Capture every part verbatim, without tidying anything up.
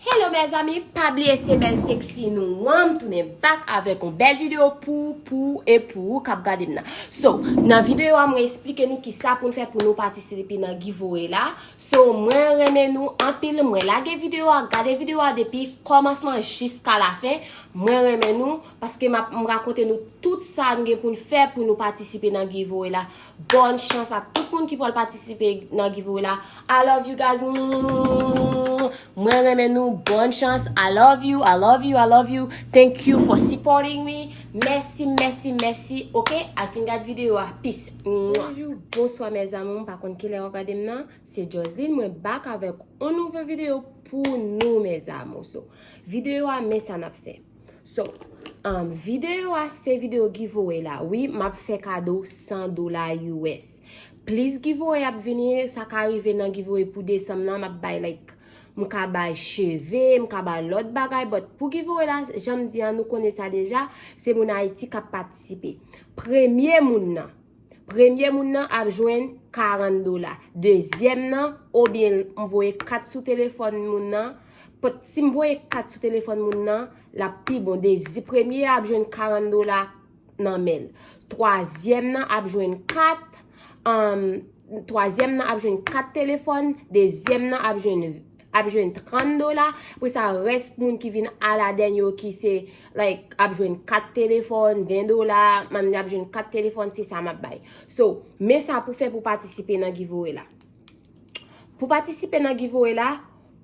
Hello mezanmi, pa bliye se bèl seksi nou an, m tounen back avèk yon bèl videyo pou, pou, e pou ou k ap gade m nan. So, nan videyo a mwen eksplike nou kisa pou n fè pou nou patisipe nan giveaway la. So, mwen renmen nou anpil, mwen lage videyo a, gade videyo a depi kòmansman jiska lafen. Mwen renmen nou paske m ap, m rakonte nou tout sa n gen pou n fè pou nou patisipe nan giveaway la. Bòn chans a tout moun ki pral patisipe nan giveaway la. I love you guys. Mwen renmen nou. Bòn chans. I love you. I love you. I love you. Thank you for supporting me. Mèsi, mèsi, mèsi. Ok, al fin gad videyo a. Peace. Bonjou, bonswa mes amours. M pa konn kilè w ap gade m nan. Se Joseline, mwen back avèk yon nouvo videyo pou nou mes amours. So, videyo a, men sa n ap fè. So, um, videyo a se videyo giveaway la. Wi, m ap fè kado san dola U S. Plis giveaway ap vini, sa ka rive nan giveaway pou desanm nan, m ap bay like, m ka bay cheve, m ka bay lòt bagay, but pou giveaway la, jan m di an, nou konnen sa deja, se moun Ayiti k ap patisipe. Premye moun nan, premye moun nan ap jwenn karant dola. Dezyèm nan, oubyen m voye kat sou telefòn moun nan. Pot, si m voye kat sou telefòn moun nan, l ap pi bon. Dezi-, premye a ap jwenn karant dola nan men l. Twazyèm nan ap jwenn kat, um, twazyèm nan ap jwenn kat telefòn, dezyèm nan ap jwenn, ap jwenn trant dola. Apre sa, rès moun ki vin aladènye yo ki se, like, ap jwenn kat telefòn, ven dola, manm ap jwenn kat telefòn, se sa m ap bay. So, men sa pou fè pou patisipe nan giveaway la. Pou patisipe nan giveaway la,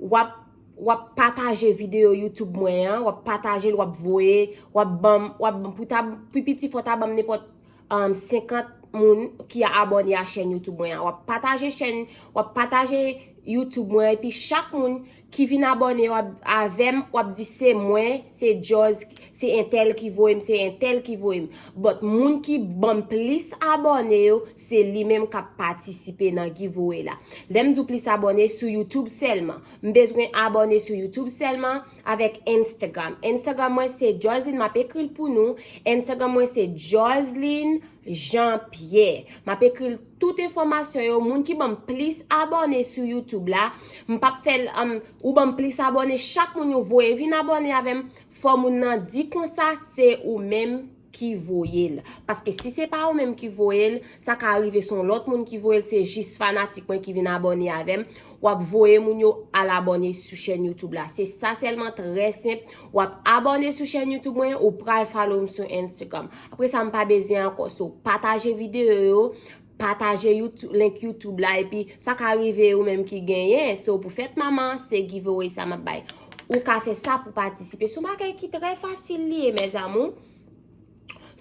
w ap, w ap pataje videyo YouTube mwen an, w ap pataje l, w ap voye, w ap ban m, w ap ban m pou ta, pi piti fò w ta ban m nenpòt, um, senkant moun ki abòne a chèn YouTube mwen an. W ap pataje chèn, w ap pataje YouTube mwen, epi chak moun ki vin abòne w ap, avè m, w ap di se mwen, se Joz, se entèl ki voye m, se entèl ki voye m. But moun ki ban m plis abòne yo, se li menm k ap patisipe nan giveaway la. Lè m di w plis abòne sou YouTube sèlman. M bezwen abòne sou YouTube sèlman avèk Instagram. Instagram mwen se Joseline, m ap ekri l pou nou. Instagram mwen se Joseline Jean Pierre. M ap ekri l tout enfòmasyon yo. Moun ki ban m plis abòne sou YouTube la, m p ap fè l, um, ou ban m plis abòne, chak moun yo voye vin abòne avè m, fò moun nan di konsa se ou menm ki voye l. Paske si se pa ou menm ki voye l, sa ka rive se yon lòt moun ki voye l, se jis fanatik mwen ki vin abòne avè m. W ap voye moun yo al abòne sou chèn YouTube la. Se sa sèlman, trè senp. W ap abòne sou chèn YouTube mwen, ou pral follow m sou Instagram. Apre sa, m pa bezwen ankò. So, pataje videyo yo, pataje YouTube, link YouTube la, epi sa ka rive ou menm ki genyen. So, pou fèt manman, se giveaway sa m ap bay. Ou ka fè sa pou patisipe. Se yon bagay ki trè fasil li ye, mes amours.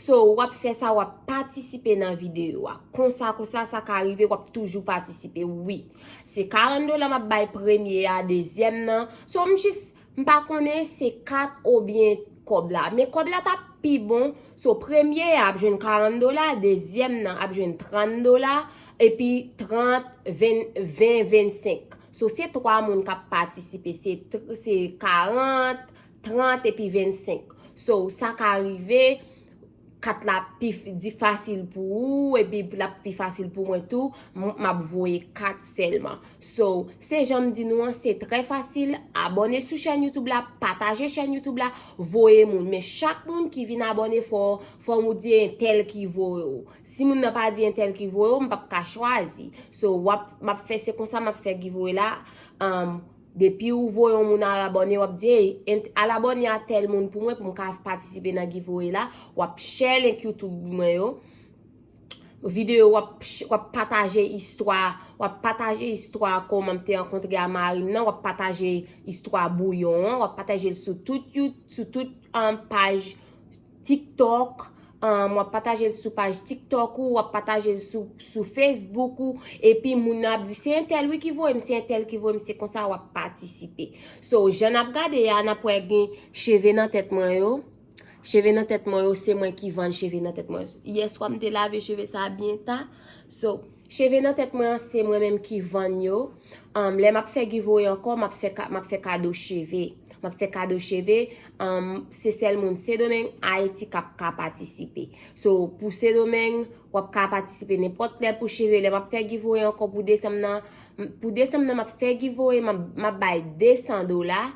So, w ap fè sa, w ap patisipe nan videyo a. Konsa, konsa, sa ka rive, w ap toujou patisipe, wi. Se karant dola m ap bay premye a, dezyèm nan. So, m jis, m pa konnen se kat oubyen kòb la. Men kòb la t ap pi bon. So, premye a ap jwenn karant dola, dezyèm nan ap jwenn trant dola, epi trant, ven, ven, vennsenk. So, se twa moun k ap patisipe. Se tr-, se karant, trant epi vennsenk. So, sa ka rive, kat la pi f-, di fasil pou ou, epi l ap pi fasil pou mwen tou, m, m ap voye kat sèlman. So, se jan m di nou an, se trè fasil, abòne sou chèn YouTube la, pataje chèn YouTube la, voye moun. Men chak moun ki vin abòne, fò, fò ou di entèl ki voye w. Si moun nan pa di entèl ki voye w, m p ap ka chwazi. So, w ap, m ap fè, se konsa m ap fè giveaway la, um, depi ou voye yon moun al abòne, w ap di, "Ey, ent-, al abòne a tèl moun pou mwen pou m ka patisipe nan giveaway la." W ap share link YouTube mwen yo. Videyo, w ap sh-, w ap pataje istwa, w ap pataje istwa kòman m te rankontre a mari m nan, w ap pataje istwa bouyon an, w ap pataje l sou tout You-, sou tout, um, paj TikTok, um, w ap pataje l sou paj TikTok ou, w ap pataje l sou, sou Facebook ou, epi moun nan ap di, "Se entèl wi ki voye m, se entèl ki voye m," se konsa w ap patisipe. So, jan n ap gade a, n ap wè gen cheve nan tèt mwen yo. Cheve nan tèt mwen yo, se mwen ki vann cheve nan tèt mwen. Yèswa, m te lave cheve sa byen ta. So, cheve nan tèt mwen an, se mwen menm ki vann yo. Um, lè m ap fè giveaway ankò, m ap fè ka-, m ap fè kado cheve. M ap fè kado cheve. Um, se sèl moun Sendomeng, Ayiti k ap ka patisipe. So, pou Sendomeng, w ap ka patisipe nenpòt lè pou cheve. Lè m ap fè giveaway ankò pou desanm nan, m, pou desanm nan, m ap fè giveaway, m ap, m ap bay desan dola.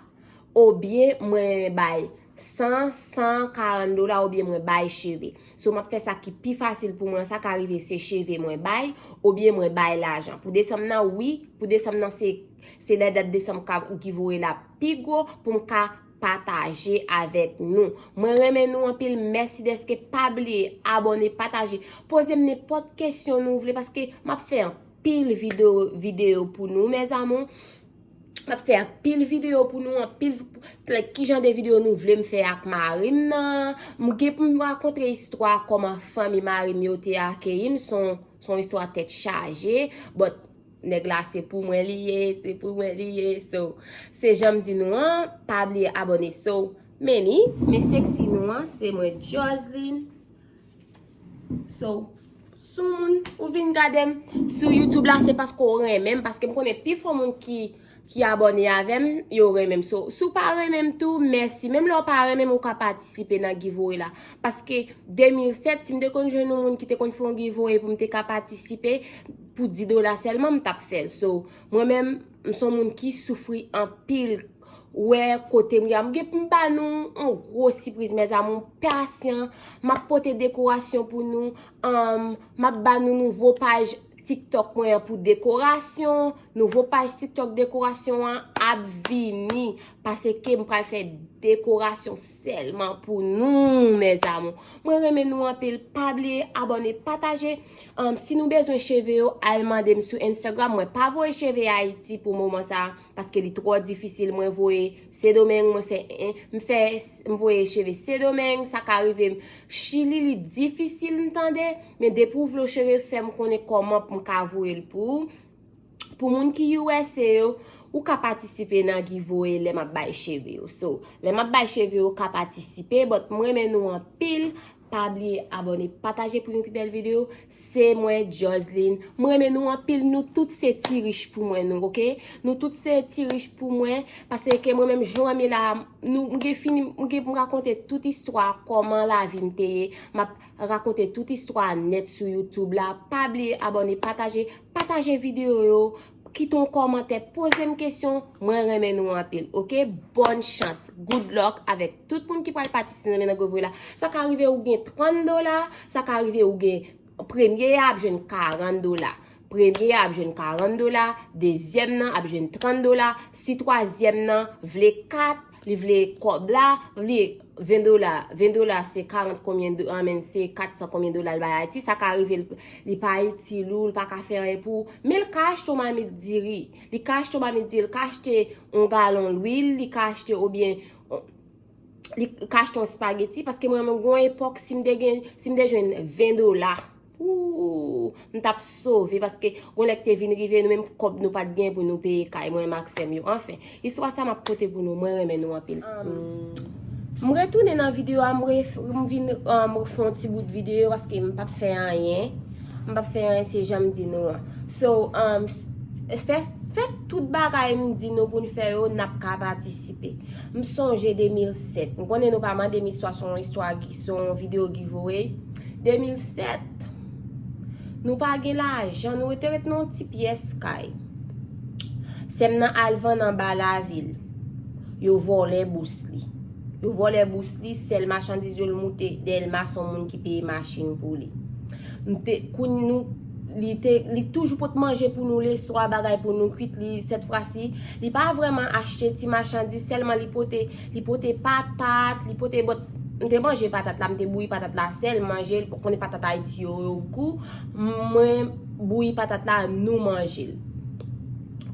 oubyen mwen bay san, san karant dola, oubyen mwen bay cheve. So, m ap fè sa ki pi fasil pou mwen, sa ka rive se cheve mwen bay, oubyen mwen bay lajan. Pou desanm nan, wi, pou desanm nan, se, se lè dat desanm ka giveaway la pi gwo pou m ka pataje avèk nou. Mwen renmen nou anpil, mèsi dèske pa bliye abòne, pataje. Poze m nenpòt kesyon nou vle, paske m ap fè anpil videyo, videyo pou nou, mes amours. M ap fè anpil videyo pou nou, anpil, like, ki jan de videyo nou vle m fè ak mari m nan. M gen pou m rakonte istwa kòman fanmi mari m yo te akeyi m, se yon, se yon istwa tèt chaje, but nèg la se pou mwen li ye, se pou mwen li ye. So, se jan m di nou an, pa bliye abòne. So, men li, men seksi nou an, se mwen, Joslin. So, si w moun, ou vin gade m sou YouTube la, se paske w renmen m, paske m konnen pifò moun ki, ki abòne avè m, yo renmen m. So, si w pa renmen m tou, mèsi. Menm lè w pa renmen m, ou ka patisipe nan giveaway la. Paske de mil sèt, si m te konn jwenn yon moun ki te konn fè yon giveaway pou m te ka patisipe, pou dis dola sèlman, m t ap fè l. So, mwen menm, m se yon moun ki soufri anpil. Wè kote m ye a. M gen pou m ba nou yon gwo sipriz, mes amours, pasyan. M ap pote dekorasyon pou nou. Um, m ap ba nou nouvo paj TikTok mwen an pou dekorasyon. Nouvo paj TikTok dekorasyon an ap vini. Paske m pral fè dekorasyon sèlman pou nou, mes amours. Mwen renmen nou anpil. Pa bliye abòne, pataje. Um, si nou bezwen cheve yo, al mande m sou Instagram. Mwen pa voye cheve Ayiti pou moman sa a, paske li twò difisil. Mwen voye Sendomeng, mwen fè, en, m fè, m voye cheve Sendomeng, sa ka rive m Chili, li difisil, m tande, men depi w vle w cheve, fè m konnen kòman pou m ka voye l pou ou. Pou moun ki U S A yo, ou ka patisipe nan giveaway lè m ap bay cheve yo. So, lè m ap bay cheve yo, ou ka patisipe, but m renmen nou anpil. Pa bliye abòne, pataje pou yon pi bèl videyo. Se mwen, Joslin. Mwen renmen nou anpil. Nou tout se ti rich pou mwen, nou, oke? Nou tout se ti rich pou mwen. Paske mwen menm, jan m ye la, nou, m gen fini, m gen pou m rakonte tout istwa, kòman lavi m te ye. M ap rakonte tout istwa nèt sou YouTube la. Pa bliye abòne, pataje, pataje videyo yo. Kite yon kòmantè, poze m kesyon, mwen renmen nou anpil, oke? Bòn chans, good luck avèk tout moun ki pral patisipe nan giveaway la. Sa ka rive ou gen trant dola, sa ka rive ou gen premye a ap jwenn karant dola. Premye a ap jwenn karant dola, dezyèm nan ap jwenn trant dola, si twazyèm nan vle kat, li vle kòb la, li ven dola, ven dola se karant konbyen do-, anmen, se kat san konbyen dola l bay Ayiti, sa ka rive l, li pa itil ou, li pa ka fè anyen pou ou, men l ka achte yon mamit diri, li ka achte yon mamit diri, li ka achte yon galon lwil, li ka achte oubyen, li ka achte yon spageti, paske mwen menm gon epòk si m te gen, si m te jwenn ven dola, Ooh, m t ap sove paske gon lè k te vin rive nou menm kòb nou pa t gen pou nou peye kay mwen m ak sè m yo. Anfen, istwa sa m ap pote pou nou, mwen renmen nou anpil. Um, m retounen nan videyo a, m, re, m vin um, fè yon ti bout videyo paske m p ap fè anyen. M p ap fè anyen, se jan m di nou an. So, um, fè, fè tout bagay m di nou pou n fè yo, n ap ka patisipe. M sonje de mil sèt. M konnen nou pa mande m istwa, se yon istwa, se yon videyo giveaway. De mil sèt, nou pa gen lajan, nou te ret nan yon ti pyès kay. Sè m nan al vann anba lavil. Yo vòlè bous li. Yo vòlè bous li, sèl machandiz yo l moute Dèlma, se yon moun ki peye machin pou li. M te, kounye nou, li te, li toujou pot manje pou nou leswa, bagay pou nou kwit, li, sèt fwa si, li pa vrèman achte ti machandiz, sèlman li pote, li pote patat, li pote, bon, m te manje patat la, m te bouyi patat la, sèl manje l, konnen patat Ayiti yo, yo gou, mwen bouyi patat la, nou manje l.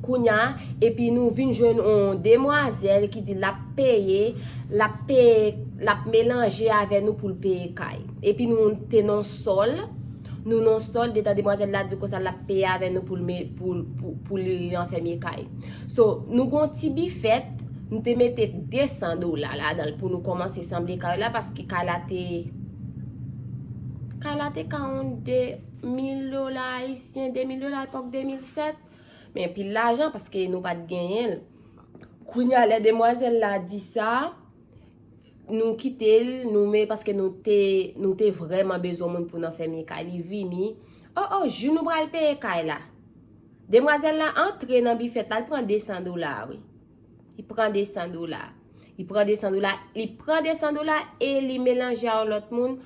Kounya, epi nou vin jwenn yon demwazèl ki di l ap peye, l ap peye, l ap melanje avè nou pou l peye kay. Epi nou te nan sòl, nou nan sòl, detan demwazèl la di konsa l ap peye avè nou pou l, pou, pou, pou li anfèmye kay. So, nou gon ti bifèt, nou te mete de san dola ladan l pou nou kòmanse sanble kay la, paske kay la te, kay la te ka yon de mil dola ayisyen, de mil dola epòk de mil sèt. Men pil lajan paske nou pa t genyen l. Kounya lè demwazèl la di sa, nou kite l, nou men paske nou te, nou te vrèman bezwen moun pou n anfèmye kay. Li vini, o, o, jou nou pral peye kay la. Demwazèl la antre nan bifèt la, li pran de san dola, wi. Li pran de san dola. Li pran de san dola, li pran de san dola e li melanje a yon lòt moun,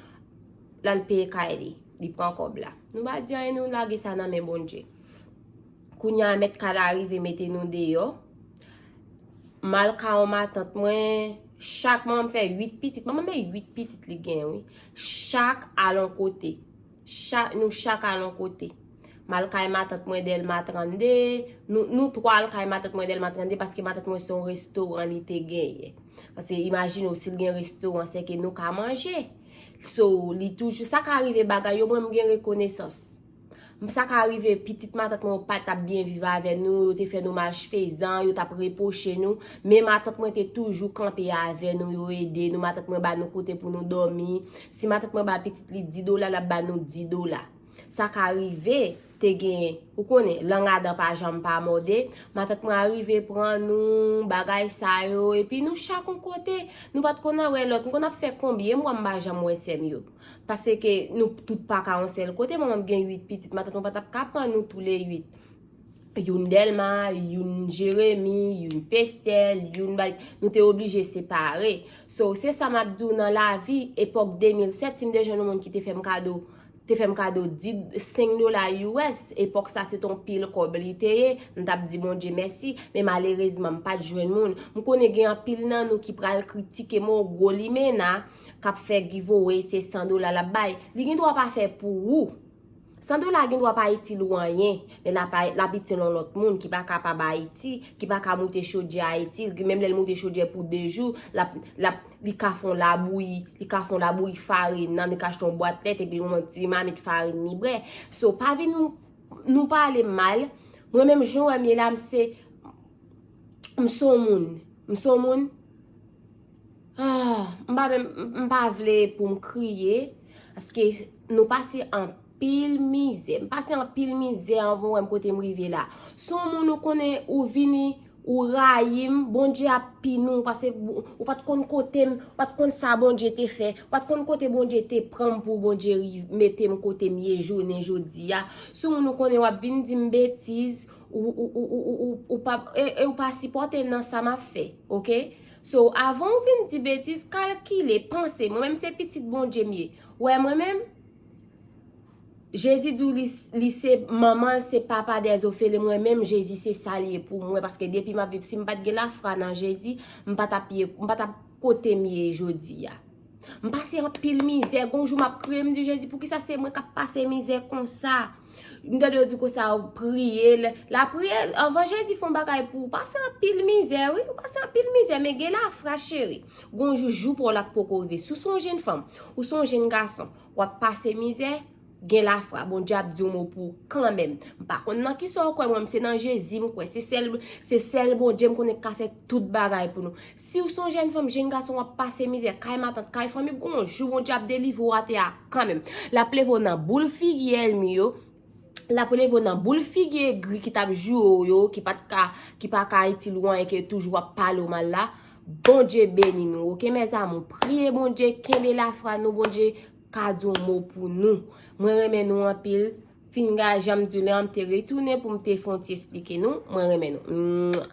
l al peye kay li. Li pran kòb la. Nou pa di anyen, nou lage sa nan men Bondye. Kounye a, mèt kay la rive mete nou deyò. M al kay yon matant mwen, chak manman m fè uit pitit. Manman m e uit pitit li gen, wi. Chak al yon kote. Chak, nou chak al yon kote. M al kay matant mwen Dèlma trannde. Nou, nou twa al kay matant mwen Dèlma trannde paske matant mwen se yon restoran li te genyen. Paske imajine w, si l gen restoran, se ke nou ka manje. So, li toujou, sa ka rive bagay yo, mwen m gen rekonesans. Sa ka rive pitit matant mwen yo pa t ap byen viv avè nou, yo te fè nou malfezan, yo t ap repwoche nou, men matant mwen te toujou kanpe avè nou, yo ede nou, matant mwen ba nou kote pou nou dòmi. Si matant mwen ba pitit li dis dola, l ap ba nou dis dola. Sa ka rive, te gen, ou konnen, lang adan pa janm pa mòde, matant mwen arive pran nou, bagay sa yo, epi nou chak yon kote, nou pa t konn wè lòt, m konn ap fè konbyen mwa m pa janm wè sè m yo. Paske nou tout pa ka yon sèl kote, manman m gen uit pitit, matant mwen pa t ap ka pran nou touleyit. Youn Dèlma, youn Jeremi, youn Pestèl, youn bay, nou te oblije separe. So, se sa m ap di w nan lavi, epòk de mil sèt, si m te jwenn yon moun ki te fè m kado, te fè m kado dis, senk dola U S, epòk sa se t on pil kòb li te ye, m t ap di Bondye mèsi, men malerezman, m pa t jwenn moun. M konnen gen anpil nan nou ki pral kritike m, o gwo limena, k ap fè giveaway, se san dola l ap bay. Li gen dwa pa fè pou ou. San dola gen dwa pa itil ou anyen, men l ap, l ap itil yon lòt moun ki pa kapab Ayiti, ki pa ka moute chodyè Ayiti, menm lè l moute chodyè pou de jou, l ap, l ap, li ka fè yon labouyi, li ka fè yon labouyi farin nan, li ka achte yon bwat lèt epi yon ti mamit farin li bwè. So, pa vin nou, nou pale m mal. Mwen menm jan w wè m ye la, m se, m se yon moun. M se yon moun. Ah, m pa menm, m pa vle pou m kriye, paske nou pase anpil mizè. M pase anpil mizè anvan w wè m kote m rive la. Si yon moun ou konnen ou vini, ou rayi m, Bondye ap pini w, paske ou pa t konn kote m, ou pa t konn sa Bondye te fè, ou pa t konn kote Bondye te pran m pou Bondye ri-, mete m kote m ye jounen jodi a. Si yon moun ou konnen w ap vin di m betiz, ou, ou, ou, ou, ou, ou, ou pa, e, e ou pa sipòte m nan sa m ap fè, oke? So, avan w vin di betiz, kalkile, panse, mwen menm se pitit Bondye m ye. Ou wè mwen menm? Jezi di w li, li se manman l, se papa dè zofelin, mwen menm Jezi se sa l ye pou mwen, paske depi m ap viv, si m pa t gen lafwa nan Jezi, m pa t ap ye, m pa t ap kote m ye jodi a. M pase anpil mizè, gon jou m ap kriye, m di, Jezi, poukisa se mwen k ap pase mizè konsa? M tande yo di konsa, priye, l-, lapriyè, anvan Jezi fè yon bagay pou ou, pase anpil mizè, wi, ou pase anpil mizè, men gen lafwa, cheri. Gon jou, jou pa w la k poko rive. Si w se yon jenn fanm, ou se yon jenn gason, w ap pase mizè, gen lafwa, Bondye ap di yon mo pou ou kanmenm. M pa konn nan kisa w kwè, mwen, m se nan Jezi m kwè. Se sèl, se sèl Bondye m konnen k ka fè tout bagay pou nou. Si w se yon jenn fanm, jenn gason, w ap pase mizè, kay matant, kay fanmi, gon jou Bondye ap delivre w atè a kanmenm. L ap leve w nan boul figi ènmi yo, l ap leve w nan boul figi egri ki t ap joure w yo, ki pa t ka, ki pa ka itil ou anyen, ke toujou ap pale w mal la. Bondye beni nou, oke, mes amours? Priye Bondye, kenbe lafwa nou, Bondye ka di yon mo pou nou. Mwen renmen nou anpil. Fin gajan m di lè an m te retounen pou m te fè yon ti esplike nou. Mwen renmen nou. Mwah.